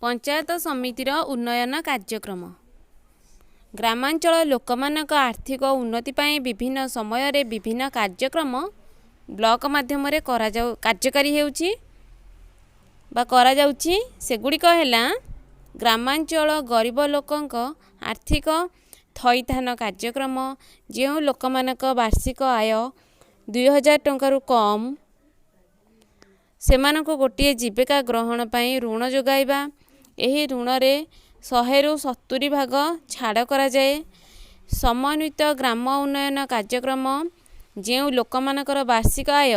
ପଞ୍ଚାୟତ ସମିତିର ଉନ୍ନୟନ କାର୍ଯ୍ୟକ୍ରମ। ଗ୍ରାମାଞ୍ଚଳ ଲୋକମାନଙ୍କ ଆର୍ଥିକ ଉନ୍ନତି ପାଇଁ ବିଭିନ୍ନ ସମୟରେ ବିଭିନ୍ନ କାର୍ଯ୍ୟକ୍ରମ ବ୍ଲକ ମାଧ୍ୟମରେ କାର୍ଯ୍ୟକାରୀ ହେଉଛି ବା କରାଯାଉଛି। ସେଗୁଡ଼ିକ ହେଲା ଗ୍ରାମାଞ୍ଚଳ ଗରିବ ଲୋକଙ୍କ ଆର୍ଥିକ ଥଇଥାନ କାର୍ଯ୍ୟକ୍ରମ। ଯେଉଁ ଲୋକମାନଙ୍କ ବାର୍ଷିକ ଆୟ 2000 ଟଙ୍କାରୁ କମ୍, ସେମାନଙ୍କୁ ଗୋଟିଏ ଜୀବିକା ଗ୍ରହଣ ପାଇଁ ଋଣ ଯୋଗାଇବା। ଏହି ଋଣରେ 100ରୁ 70 ଭାଗ ଛାଡ଼ କରାଯାଏ। ସମନ୍ୱିତ ଗ୍ରାମ ଉନ୍ନୟନ କାର୍ଯ୍ୟକ୍ରମ। ଯେଉଁ ଲୋକମାନଙ୍କର ବାର୍ଷିକ ଆୟ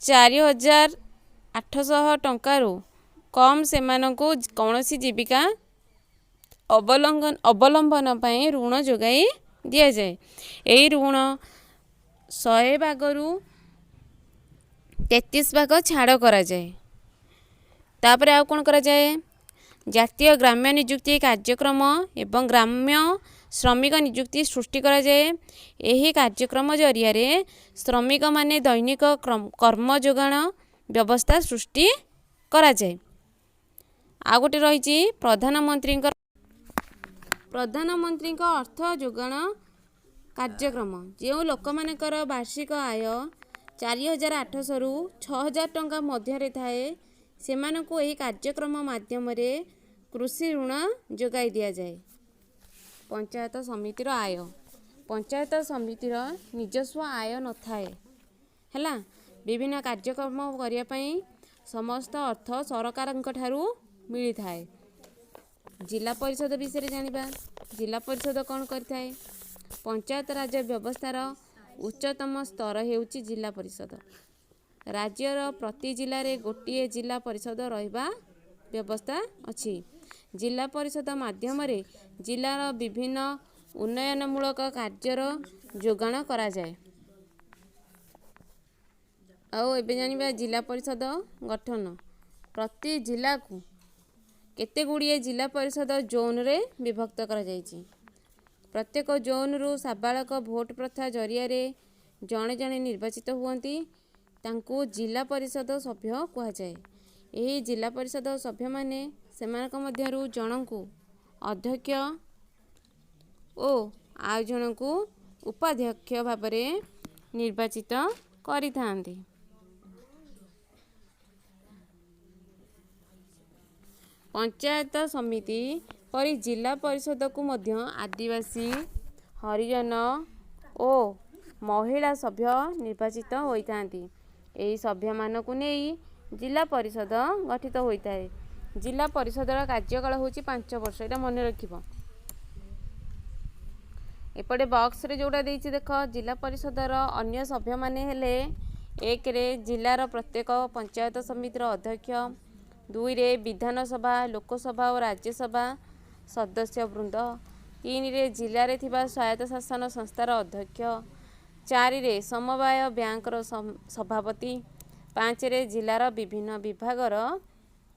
4800 ଟଙ୍କାରୁ କମ୍, ସେମାନଙ୍କୁ କୌଣସି ଜୀବିକା ଅବଲମ୍ବନ ପାଇଁ ଋଣ ଯୋଗାଇ ଦିଆଯାଏ। ଏହି ଋଣ 100 ଭାଗରୁ 33 ଭାଗ ଛାଡ଼ କରାଯାଏ। ତାପରେ ଆଉ କ'ଣ କରାଯାଏ? ଜାତୀୟ ଗ୍ରାମ୍ୟ ନିଯୁକ୍ତି କାର୍ଯ୍ୟକ୍ରମ ଏବଂ ଗ୍ରାମ୍ୟ ଶ୍ରମିକ ନିଯୁକ୍ତି ସୃଷ୍ଟି କରାଯାଏ। ଏହି କାର୍ଯ୍ୟକ୍ରମ ଜରିଆରେ ଶ୍ରମିକମାନେ ଦୈନିକ କର୍ମ ଯୋଗାଣ ବ୍ୟବସ୍ଥା ସୃଷ୍ଟି କରାଯାଏ। ଆଉ ଗୋଟେ ରହିଛି ପ୍ରଧାନମନ୍ତ୍ରୀଙ୍କ ଅର୍ଥ ଯୋଗାଣ କାର୍ଯ୍ୟକ୍ରମ। ଯେଉଁ ଲୋକମାନଙ୍କର ବାର୍ଷିକ ଆୟ 4800ରୁ 6000 ଟଙ୍କା ମଧ୍ୟରେ ଥାଏ, ସେମାନଙ୍କୁ ଏହି କାର୍ଯ୍ୟକ୍ରମ ମାଧ୍ୟମରେ କୃଷି ଋଣ ଯୋଗାଇ ଦିଆଯାଏ। ପଞ୍ଚାୟତ ସମିତିର ଆୟ। ପଞ୍ଚାୟତ ସମିତିର ନିଜସ୍ୱ ଆୟ ନଥାଏ, ହେଲା। ବିଭିନ୍ନ କାର୍ଯ୍ୟକ୍ରମ କରିବା ପାଇଁ ସମସ୍ତ ଅର୍ଥ ସରକାରଙ୍କ ଠାରୁ ମିଳିଥାଏ। ଜିଲ୍ଲା ପରିଷଦ ବିଷୟରେ ଜାଣିବା। ଜିଲ୍ଲା ପରିଷଦ କ'ଣ କରିଥାଏ? ପଞ୍ଚାୟତ ରାଜ ବ୍ୟବସ୍ଥାର ଉଚ୍ଚତମ ସ୍ତର ହେଉଛି ଜିଲ୍ଲା ପରିଷଦ। ରାଜ୍ୟର ପ୍ରତି ଜିଲ୍ଲାରେ ଗୋଟିଏ ଜିଲ୍ଲା ପରିଷଦ ରହିବା ବ୍ୟବସ୍ଥା ଅଛି। ଜିଲ୍ଲା ପରିଷଦ ମାଧ୍ୟମରେ ଜିଲ୍ଲାର ବିଭିନ୍ନ ଉନ୍ନୟନମୂଳକ କାର୍ଯ୍ୟର ଯୋଗାଣ କରାଯାଏ। ଆଉ ଏବେ ଜାଣିବା ଜିଲ୍ଲା ପରିଷଦ ଗଠନ। ପ୍ରତି ଜିଲ୍ଲାକୁ କେତେ ଗୁଡ଼ିଏ ଜିଲ୍ଲା ପରିଷଦ ଜୋନ୍ରେ ବିଭକ୍ତ କରାଯାଇଛି। ପ୍ରତ୍ୟେକ ଜୋନ୍ରୁ ସାବାଳକ ଭୋଟ ପ୍ରଥା ଜରିଆରେ ଜଣେ ଜଣେ ନିର୍ବାଚିତ ହୁଅନ୍ତି। ତାଙ୍କୁ ଜିଲ୍ଲା ପରିଷଦ ସଭ୍ୟ କୁହାଯାଏ। ଏହି ଜିଲ୍ଲା ପରିଷଦ ସଭ୍ୟମାନେ ସେମାନଙ୍କ ମଧ୍ୟରୁ ଜଣଙ୍କୁ ଅଧ୍ୟକ୍ଷ ଓ ଆଉ ଜଣଙ୍କୁ ଉପାଧ୍ୟକ୍ଷ ଭାବରେ ନିର୍ବାଚିତ କରିଥାନ୍ତି। ପଞ୍ଚାୟତ ସମିତି ପରି ଜିଲ୍ଲା ପରିଷଦକୁ ମଧ୍ୟ ଆଦିବାସୀ, ହରିଜନ ଓ ମହିଳା ସଭ୍ୟ ନିର୍ବାଚିତ ହୋଇଥାନ୍ତି। ଏହି ସଭ୍ୟମାନଙ୍କୁ ନେଇ ଜିଲ୍ଲା ପରିଷଦ ଗଠିତ ହୋଇଥାଏ। ଜିଲ୍ଲା ପରିଷଦର କାର୍ଯ୍ୟକାଳ ହେଉଛି 5 ବର୍ଷ, ଏଇଟା ମନେ ରଖିବ। ଏପଟେ ବକ୍ସରେ ଯେଉଁଟା ଦେଇଛି ଦେଖ। ଜିଲ୍ଲା ପରିଷଦର ଅନ୍ୟ ସଭ୍ୟମାନେ ହେଲେ, 1ରେ ଜିଲ୍ଲାର ପ୍ରତ୍ୟେକ ପଞ୍ଚାୟତ ସମିତିର ଅଧ୍ୟକ୍ଷ, 2ରେ ବିଧାନସଭା, ଲୋକସଭା ଓ ରାଜ୍ୟସଭା ସଦସ୍ୟ ବୃନ୍ଦ, 3ରେ ଜିଲ୍ଲାରେ ଥିବା ସ୍ୱାୟତ୍ତ ଶାସନ ସଂସ୍ଥାର ଅଧ୍ୟକ୍ଷ, 4ରେ ସମବାୟ ବ୍ୟାଙ୍କର ସଭାପତି, 5ରେ ଜିଲ୍ଲାର ବିଭିନ୍ନ ବିଭାଗର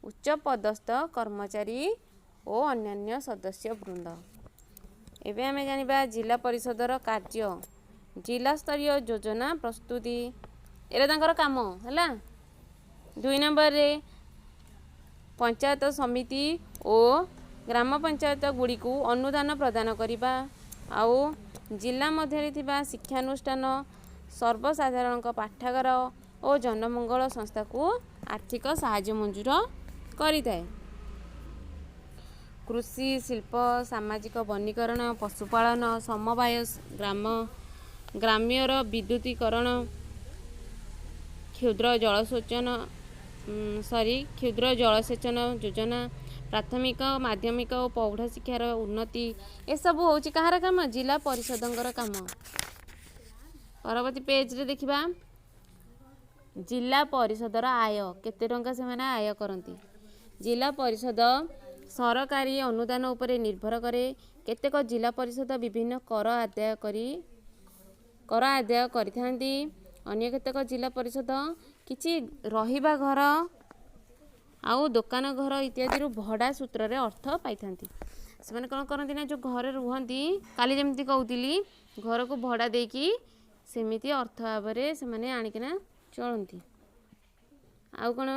ଉଚ୍ଚ ପଦସ୍ଥ କର୍ମଚାରୀ ଓ ଅନ୍ୟାନ୍ୟ ସଦସ୍ୟ ବୃନ୍ଦ। ଏବେ ଆମେ ଜାଣିବା ଜିଲ୍ଲା ପରିଷଦର କାର୍ଯ୍ୟ। ଜିଲ୍ଲା ସ୍ତରୀୟ ଯୋଜନା ପ୍ରସ୍ତୁତି, ଏଇଟା ତାଙ୍କର କାମ ହେଲା। 2 ନମ୍ବରରେ ପଞ୍ଚାୟତ ସମିତି ଓ ଗ୍ରାମ ପଞ୍ଚାୟତ ଗୁଡ଼ିକୁ ଅନୁଦାନ ପ୍ରଦାନ କରିବା, ଆଉ ଜିଲ୍ଲା ମଧ୍ୟରେ ଥିବା ଶିକ୍ଷାନୁଷ୍ଠାନ, ସର୍ବସାଧାରଣଙ୍କ ପାଠାଗାର ଓ ଜନମଙ୍ଗଳ ସଂସ୍ଥାକୁ ଆର୍ଥିକ ସାହାଯ୍ୟ ମଞ୍ଜୁର କରିଥାଏ। କୃଷି, ଶିଳ୍ପ, ସାମାଜିକ ବନୀକରଣ, ପଶୁପାଳନ, ସମବାୟ, ଗ୍ରାମ୍ୟର ବିଦ୍ୟୁତୀକରଣ, କ୍ଷୁଦ୍ର ଜଳସେଚନ ସରି କ୍ଷୁଦ୍ର ଜଳସେଚନ ଯୋଜନା, ପ୍ରାଥମିକ, ମାଧ୍ୟମିକ ଓ ପ୍ରୌଢ଼ ଶିକ୍ଷାର ଉନ୍ନତି, ଏସବୁ ହେଉଛି କାହାର କାମ? ଜିଲ୍ଲା ପରିଷଦଙ୍କର କାମ। ପରବର୍ତ୍ତୀ ପେଜରେ ଦେଖିବା ଜିଲ୍ଲା ପରିଷଦର ଆୟ, କେତେ ଟଙ୍କା ସେମାନେ ଆୟ କରନ୍ତି। ଜିଲ୍ଲା ପରିଷଦ ସରକାରୀ ଅନୁଦାନ ଉପରେ ନିର୍ଭର କରେ। କେତେକ ଜିଲ୍ଲା ପରିଷଦ ବିଭିନ୍ନ କର ଆଦାୟ କରିଥାନ୍ତି। ଅନ୍ୟ କେତେକ ଜିଲ୍ଲା ପରିଷଦ କିଛି ରହିବା ଘର ଆଉ ଦୋକାନ ଘର ଇତ୍ୟାଦିରୁ ଭଡ଼ା ସୂତ୍ରରେ ଅର୍ଥ ପାଇଥାନ୍ତି। ସେମାନେ କ'ଣ କରନ୍ତି ନା, ଯେଉଁ ଘରେ ରୁହନ୍ତି, କାଲି ଯେମିତି କହୁଥିଲି, ଘରକୁ ଭଡ଼ା ଦେଇକି ସେମିତି ଅର୍ଥ ଭାବରେ ସେମାନେ ଆଣିକିନା ଚଳନ୍ତି। ଆଉ କ'ଣ?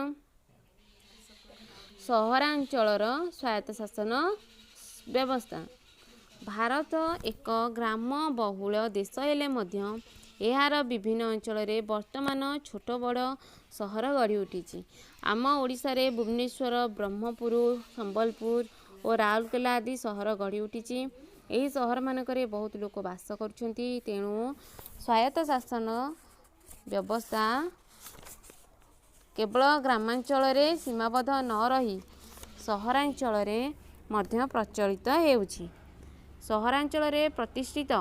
ସହରାଞ୍ଚଳର ସ୍ୱାୟତ୍ତ ଶାସନ ବ୍ୟବସ୍ଥା। ଭାରତ ଏକ ଗ୍ରାମ ବହୁଳ ଦେଶ ହେଲେ ମଧ୍ୟ ଏହାର ବିଭିନ୍ନ ଅଞ୍ଚଳରେ ବର୍ତ୍ତମାନ ଛୋଟ ବଡ଼ ସହର ଗଢ଼ି ଉଠିଛି। ଆମ ଓଡ଼ିଶାରେ ଭୁବନେଶ୍ୱର, ବ୍ରହ୍ମପୁର, ସମ୍ବଲପୁର ଓ ରାଉରକେଲା ଆଦି ସହର ଗଢ଼ି ଉଠିଛି। ଏହି ସହରମାନଙ୍କରେ ବହୁତ ଲୋକ ବାସ କରୁଛନ୍ତି। ତେଣୁ ସ୍ୱାୟତ୍ତ ଶାସନ ବ୍ୟବସ୍ଥା କେବଳ ଗ୍ରାମାଞ୍ଚଳରେ ସୀମାବଦ୍ଧ ନ ରହି ସହରାଞ୍ଚଳରେ ମଧ୍ୟ ପ୍ରଚଳିତ ହେଉଛି। ସହରାଞ୍ଚଳରେ ପ୍ରତିଷ୍ଠିତ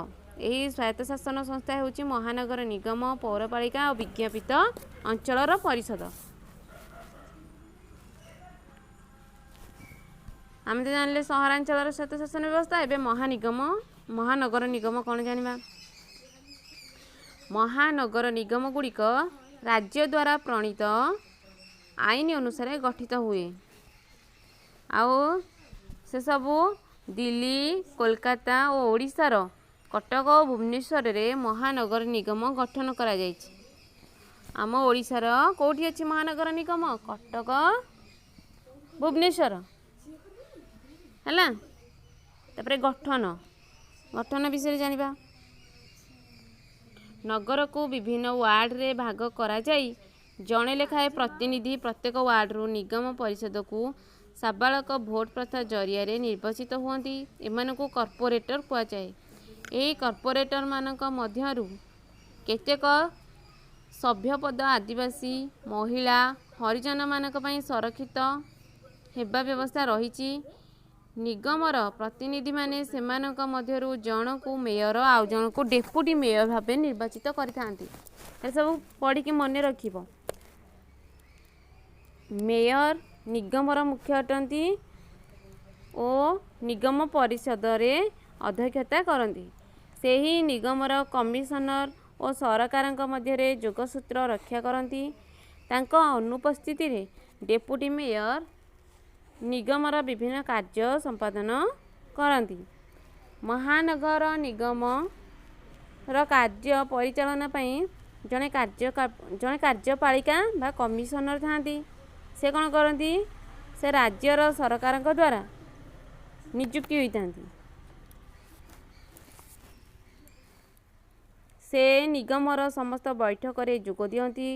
ଏହି ସ୍ୱାୟତ୍ତ ଶାସନ ସଂସ୍ଥା ହେଉଛି ମହାନଗର ନିଗମ, ପୌରପାଳିକା ଓ ବିଜ୍ଞାପିତ ଅଞ୍ଚଳର ପରିଷଦ। ଆମେ ତ ଜାଣିଲେ ସହରାଞ୍ଚଳର ସ୍ୱାୟତ୍ତ ଶାସନ ବ୍ୟବସ୍ଥା। ଏବେ ମହାନଗର ନିଗମ କ'ଣ ଜାଣିବା। ମହାନଗର ନିଗମ ଗୁଡ଼ିକ ରାଜ୍ୟ ଦ୍ୱାରା ପ୍ରଣୀତ ଆଇନ ଅନୁସାରେ ଗଠିତ ହୁଏ। ଆଉ ସେସବୁ ଦିଲ୍ଲୀ, କୋଲକାତା ଓ ଓଡ଼ିଶାର କଟକ ଓ ଭୁବନେଶ୍ୱରରେ ମହାନଗର ନିଗମ ଗଠନ କରାଯାଇଛି। ଆମ ଓଡ଼ିଶାର କେଉଁଠି ଅଛି ମହାନଗର ନିଗମ? କଟକ, ଭୁବନେଶ୍ୱର। ହେଲା। ତାପରେ ଗଠନ ବିଷୟରେ ଜାଣିବା। ନଗରକୁ ବିଭିନ୍ନ ୱାର୍ଡ଼ରେ ଭାଗ କରାଯାଇ ଜଣେ ଲେଖାଏଁ ପ୍ରତିନିଧି ପ୍ରତ୍ୟେକ ୱାର୍ଡ଼ରୁ ନିଗମ ପରିଷଦକୁ ସାବାଳକ ଭୋଟ ପ୍ରଥା ଜରିଆରେ ନିର୍ବାଚିତ ହୁଅନ୍ତି। ଏମାନଙ୍କୁ କର୍ପୋରେଟର କୁହାଯାଏ। ଏହି କର୍ପୋରେଟରମାନଙ୍କ ମଧ୍ୟରୁ କେତେକ ସଭ୍ୟପଦ ଆଦିବାସୀ, ମହିଳା, ହରିଜନମାନଙ୍କ ପାଇଁ ସଂରକ୍ଷିତ ହେବା ବ୍ୟବସ୍ଥା ରହିଛି। ନିଗମର ପ୍ରତିନିଧିମାନେ ସେମାନଙ୍କ ମଧ୍ୟରୁ ଜଣକୁ ମେୟର ଆଉ ଜଣକୁ ଡେପୁଟି ମେୟର ଭାବେ ନିର୍ବାଚିତ କରିଥାନ୍ତି। ଏସବୁ ପଢ଼ିକି ମନେ ରଖିବ। ମେୟର ନିଗମର ମୁଖ୍ୟ ଅଟନ୍ତି ଓ ନିଗମ ପରିଷଦରେ ଅଧ୍ୟକ୍ଷତା କରନ୍ତି। ସେହି ନିଗମର କମିଶନର ଓ ସରକାରଙ୍କ ମଧ୍ୟରେ ଯୋଗସୂତ୍ର ରକ୍ଷା କରନ୍ତି। ତାଙ୍କ ଅନୁପସ୍ଥିତିରେ ଡେପୁଟି ମେୟର ନିଗମର ବିଭିନ୍ନ କାର୍ଯ୍ୟ ସମ୍ପାଦନ କରନ୍ତି। ମହାନଗର ନିଗମର କାର୍ଯ୍ୟ ପରିଚାଳନା ପାଇଁ ଜଣେ କାର୍ଯ୍ୟପାଳିକା ବା କମିଶନର ଥାଆନ୍ତି। ସେ କ'ଣ କରନ୍ତି? ସେ ରାଜ୍ୟର ସରକାରଙ୍କ ଦ୍ୱାରା ନିଯୁକ୍ତି ହୋଇଥାନ୍ତି। ସେ ନିଗମର ସମସ୍ତ ବୈଠକରେ ଯୋଗ ଦିଅନ୍ତି,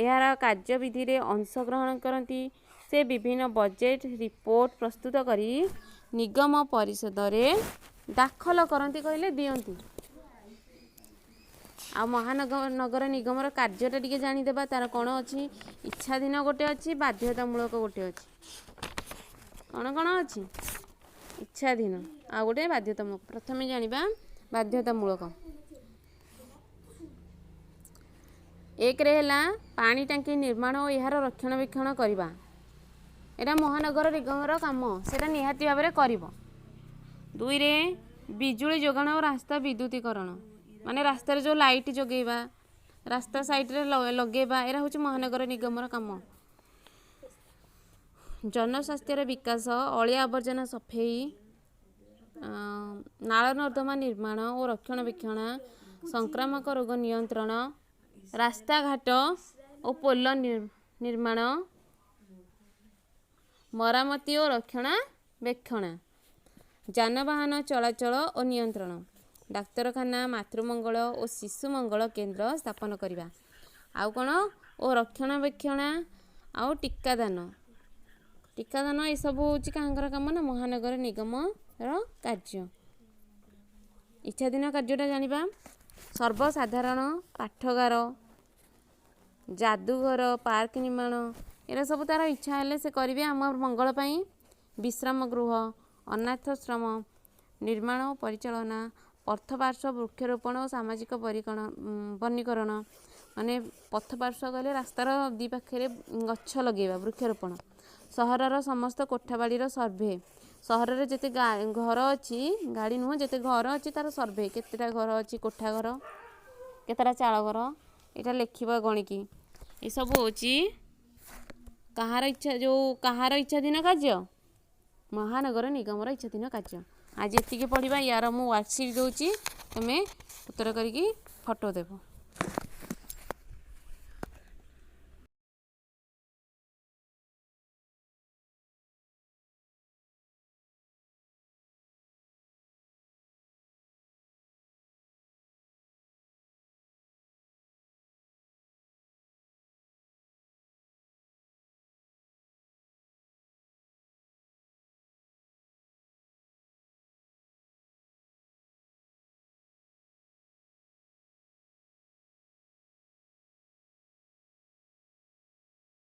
ଏହାର କାର୍ଯ୍ୟବିଧିରେ ଅଂଶଗ୍ରହଣ କରନ୍ତି। ସେ ବିଭିନ୍ନ ବଜେଟ୍ ରିପୋର୍ଟ ପ୍ରସ୍ତୁତ କରି ନିଗମ ପରିଷଦରେ ଦାଖଲ କରନ୍ତି, କହିଲେ ଦିଅନ୍ତି। ଆଉ ମହାନଗର ନଗର ନିଗମର କାର୍ଯ୍ୟଟା ଟିକେ ଜାଣିଦେବା। ତାର କ'ଣ ଅଛି? ଇଚ୍ଛାଧୀନ ଗୋଟେ ଅଛି, ବାଧ୍ୟତାମୂଳକ ଗୋଟେ ଅଛି। କ'ଣ କ'ଣ ଅଛି? ଇଚ୍ଛାଧୀନ ଆଉ ଗୋଟେ ବାଧ୍ୟତାମୂଳକ। ପ୍ରଥମେ ଜାଣିବା ବାଧ୍ୟତାମୂଳକ। ଏକରେ ହେଲା ପାଣି ଟାଙ୍କି ନିର୍ମାଣ ଓ ଏହାର ରକ୍ଷଣାବେକ୍ଷଣ କରିବା। ଏଇଟା ମହାନଗର ନିଗମର କାମ, ସେଇଟା ନିହାତି ଭାବରେ କରିବ। ଦୁଇରେ ବିଜୁଳି ଯୋଗାଣ ଓ ରାସ୍ତା ବିଦ୍ୟୁତୀକରଣ, ମାନେ ରାସ୍ତାରେ ଯେଉଁ ଲାଇଟ୍ ଯୋଗାଇବା, ରାସ୍ତା ସାଇଡ଼ରେ ଲଗେଇବା, ଏରା ହେଉଛି ମହାନଗର ନିଗମର କାମ। ଜନସ୍ୱାସ୍ଥ୍ୟର ବିକାଶ, ଅଳିଆ ଆବର୍ଜନା ସଫେଇ, ନାଳ ନର୍ଦ୍ଦମା ନିର୍ମାଣ ଓ ରକ୍ଷଣାବେକ୍ଷଣ, ସଂକ୍ରାମକ ରୋଗ ନିୟନ୍ତ୍ରଣ, ରାସ୍ତାଘାଟ ଓ ପୋଲ ନିର୍ମାଣ, ମରାମତି ଓ ରକ୍ଷଣାବେକ୍ଷଣ, ଯାନବାହନ ଚଳାଚଳ ଓ ନିୟନ୍ତ୍ରଣ, ଡାକ୍ତରଖାନା, ମାତୃମଙ୍ଗଳ ଓ ଶିଶୁ ମଙ୍ଗଳ କେନ୍ଦ୍ର ସ୍ଥାପନ କରିବା, ଆଉ କ'ଣ ଓ ରକ୍ଷଣାବେକ୍ଷଣ ଆଉ ଟିକାଦାନ। ଟିକାଦାନ ଏସବୁ ହେଉଛି କାହାଙ୍କର କାମ ନା ମହାନଗର ନିଗମର କାର୍ଯ୍ୟ। ଇଚ୍ଛାଧୀନ କାର୍ଯ୍ୟଟା ଜାଣିବା। ସର୍ବସାଧାରଣ ପାଠାଗାର, ଯାଦୁଘର, ପାର୍କ ନିର୍ମାଣ, ଏରା ସବୁ ତାର ଇଚ୍ଛା ହେଲେ ସେ କରିବେ ଆମ ମଙ୍ଗଳ ପାଇଁ। ବିଶ୍ରାମ ଗୃହ, ଅନାଥାଶ୍ରମ ନିର୍ମାଣ ଓ ପରିଚାଳନା, ପଥପାର୍ଶ୍ୱ ବୃକ୍ଷରୋପଣ ଓ ସାମାଜିକ ବନୀକରଣ, ମାନେ ପଥପାର୍ଶ୍ୱ କହିଲେ ରାସ୍ତାର ଦୁଇ ପାଖରେ ଗଛ ଲଗେଇବା, ବୃକ୍ଷରୋପଣ। ସହରର ସମସ୍ତ କୋଠାବାଡ଼ିର ସର୍ଭେ, ସହରରେ ଯେତେ ଘର ଅଛି, ଗାଡ଼ି ନୁହଁ, ଯେତେ ଘର ଅଛି ତାର ସର୍ଭେ, କେତେଟା ଘର ଅଛି, କୋଠା ଘର କେତେଟା, ଚାଳ ଘର, ଏଇଟା ଲେଖିବା ଗଣିକି। ଏସବୁ ହେଉଛି କାହାର ଇଚ୍ଛା, ଯେଉଁ କାହାର ଇଚ୍ଛାଧୀନ କାର୍ଯ୍ୟ? ମହାନଗର ନିଗମର ଇଚ୍ଛାଧୀନ କାର୍ଯ୍ୟ। ଆଜି ଏତିକି ପଢ଼ିବା। ୟାର ମୁଁ ୱାର୍କସିଟ୍ ଦେଉଛି, ତୁମେ ଉତ୍ତର କରିକି ଫଟୋ ଦେବ।